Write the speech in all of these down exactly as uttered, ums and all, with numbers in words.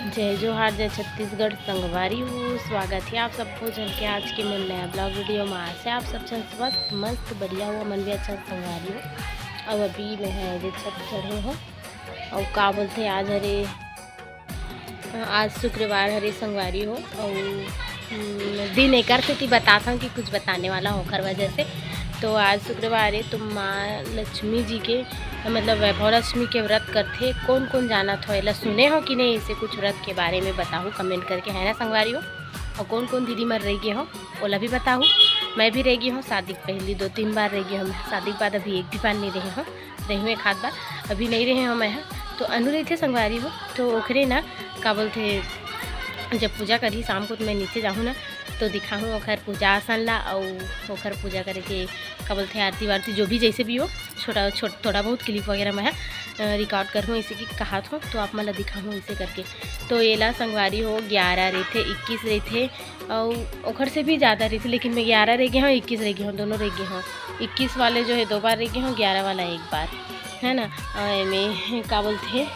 जय जोहार, जय छत्तीसगढ़ संगवारी हो। स्वागत हे आप सबो झन के आज के मोर नया ब्लॉग वीडियो में। आशा आप सब झन स्वस्थ, मस्त, बढ़िया हो, मन भी अच्छा संगवारी हो। अउ अभी मैं ह जे छत चढ़े हो, अउ का बोलथे, आज हरे, आज शुक्रवार हरे संगवारी हो, अउ हम्म, दिन एकर सेती बताथन कि कुछ बताने वाला हो ओकर वजह से। तो आज शुक्रवार हे, तो माँ लक्ष्मी जी के, मतलब वैभव लक्ष्मी के व्रत करथे। कौन कौन जानत हो, एला सुने हो कि नहीं, इसे कुछ व्रत के बारे में बताहू कमेंट करके, है ना संगवारी हो। और कौन कौन दीदी मन रह गए हो, ओला भी बताहू। मैं भी रह गई हूँ शादी के पहली दो तीन बार रह गई हूँ, शादी के बाद अभी एक भी बार नहीं रहे हूँ, रही हूँ एक आध बार, अभी नहीं रहे हूँ मैं ह। तो अनु रहिथे संगवारी हो, तो ओकरे ना का बोलथे, जब पूजा करही शाम को, तो मैं नीचे जाहूँ ना, तो दिखाहूँ ओखर पूजा आसन ला, अउ ओखर पूजा करे के का बोलथे, आरती वारती जो भी जैसे भी हो, छोटा छोट थोड़ा बहुत क्लिप वगैरह मैं ह, अ, रिकॉर्ड करहूँ, इसे कि कहात हूँ, तो आप मन ला दिखाहूँ इसे करके। तो एला संगवारी हो, ग्यारह रहिथे, इक्कीस रहिथे, अउ ओखर से भी ज़्यादा रहिथे, लेकिन मैं ग्यारह रह गए हूँ, इक्कीस रह गए हूँ, दोनों रह गए हूँ। इक्कीस वाले जो है दो बार रह गए हूँ, ग्यारह वाला एक बार, है ना। अ, एमे का बोलथे,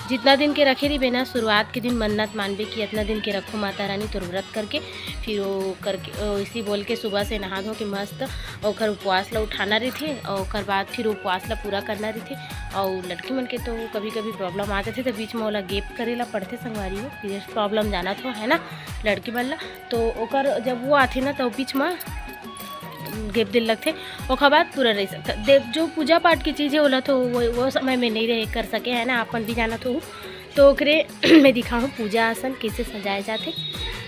जितना दिन के रखे रहिबे ना, शुरुआत के दिन मन्नत मानबे कि इतना दिन के रखो माता रानी तोर व्रत करके, फिर वो करके, ओ, इसी बोल के सुबह से नहा धो के मस्त ओकर उपवास ला उठाना रहिथे, और ओकर बाद फिर उपवास ला पूरा करना रहिथे। और लड़की मन के तो कभी कभी प्रॉब्लम आ जाथे, तो बीच में ओला गैप करे ला पड़थे संगवारी हो, पीरियड्स प्रॉब्लम जानत हो, है ना, लड़की मन ला। तो ओकर जब वो आथे ना, तो बीच में गैप दे लगथे, ओकर बाद पूरा रह सकथे। देख, जो पूजा पाठ की चीज़ है, ओला तो वो, वो समय में नहीं रहे कर सके, है ना, अपन भी जानत हो। तो ओकरे मैं दिखाहूँ पूजा आसन कैसे सजाए जाथे।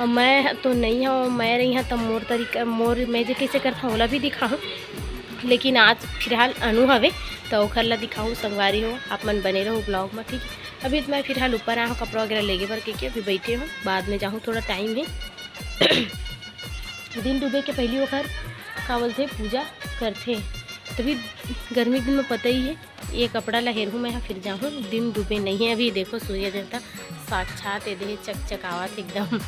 और मैं तो नहीं हूँ, मैं रही हूँ, तो मोर तरीका, मोर मैं जे कैसे करता हूँ, ओला भी दिखाहूँ। लेकिन आज फिलहाल अनु हवे, तो ओखर ला दिखाहूँ संगवारी हो, आप मन बने रहो ब्लॉग में, ठीक है। अभी तो मैं फिलहाल ऊपर आया हूँ, कपड़ा वगैरह लेगे बर के, के अभी बैठे हूँ, बाद में जाहूँ, थोड़ा टाइम है। दिन डूबे के पहली ओखर का बोलथे, पूजा करथे। तभी गर्मी के दिन में पता ही है, ये कपड़ा ला हेरहूँ मैं, फिर जाहूँ। दिन डूबे नहीं है अभी, देखो सूर्य देवता साक्षात ए देहे चकचकावत एकदम।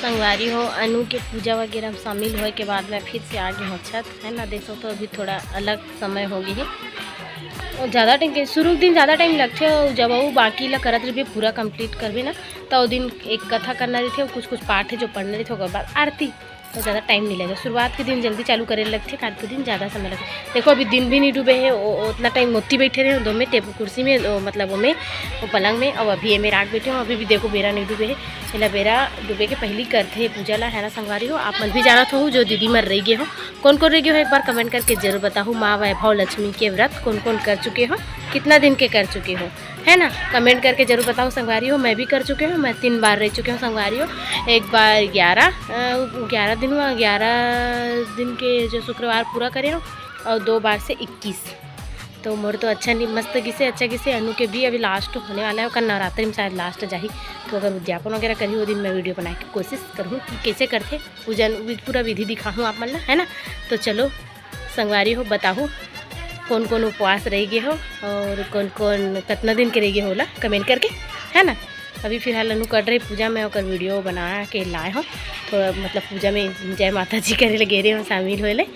संगवारी हो, अनु के पूजा वगैरह में शामिल होए के बाद मैं फिर से आ गई हूँ छत, है ना। देखो तो अभी थोड़ा अलग समय हो गई है, और ज़्यादा टाइम के, शुरू के दिन ज़्यादा टाइम लगथे, और जब वो बाकी ला करत रहिबे, पूरा कंप्लीट करबे ना, तो वो दिन एक कथा करना रहिथे, और कुछ कुछ पाठ है जो पढ़ना रहिथे, ओकर बाद आरती। तो ज़्यादा टाइम नहीं लगे। शुरुआत के दिन जल्दी चालू करे लगथे, काल के दिन ज़्यादा समय लगे। देखो, अभी दिन भी नहीं डूबे हे, ओ, ओ, उतना टाइम मोती बैठे रहे दो में टेबल कुर्सी में, ओ, मतलब ओमे, वो पलंग में, और अभी एमे रात बैठे हो, अभी भी देखो बेरा नहीं डूबे हे। एला बेरा डूबे के पहली करथे पूजा ला, है ना संगवारी हो। आप मन भी जानत हो जो दीदी मन रह गए हो, कौन कौन रह गए हो, एक बार कमेंट करके जरूर बताहू। माँ वैभव लक्ष्मी के व्रत कौन कौन कर चुके हो, कितना दिन के कर चुके हो, है ना, कमेंट करके जरूर बताओ संगवारी हो। मैं भी कर चुके हूँ, मैं तीन बार रह चुके हूँ संगवारी हो। एक बार ग्यारह, ग्यारह दिन हुआ, ग्यारह दिन के जो शुक्रवार पूरा करे हो, और दो बार से इक्कीस। तो मोर तो अच्छा नहीं, मस्त गिसे, अच्छा गिसे। अनु के भी अभी लास्ट होने वाला है, ओकर नवरात्रि में शायद लास्ट जाही। तो अगर उद्यापन वगैरह करी, वो दिन मैं वीडियो बनाए के कोशिश करूँ कि कैसे करथे पूजन, वि-, पूरा विधि दिखाहूँ आप मन ला, है ना। तो चलो संगवारी हो, बताहू कौन कौन उपवास रह गए हो और कौन कौन कितना दिन के रह गए हो, ओला कमेंट करके, है ना। अभी फिलहाल अनु कर रहे पूजा में, ओकर वीडियो बना के लाए हो, थोड़ा मतलब पूजा में जय माता जी करे लगे रहे हो, शामिल होए ले।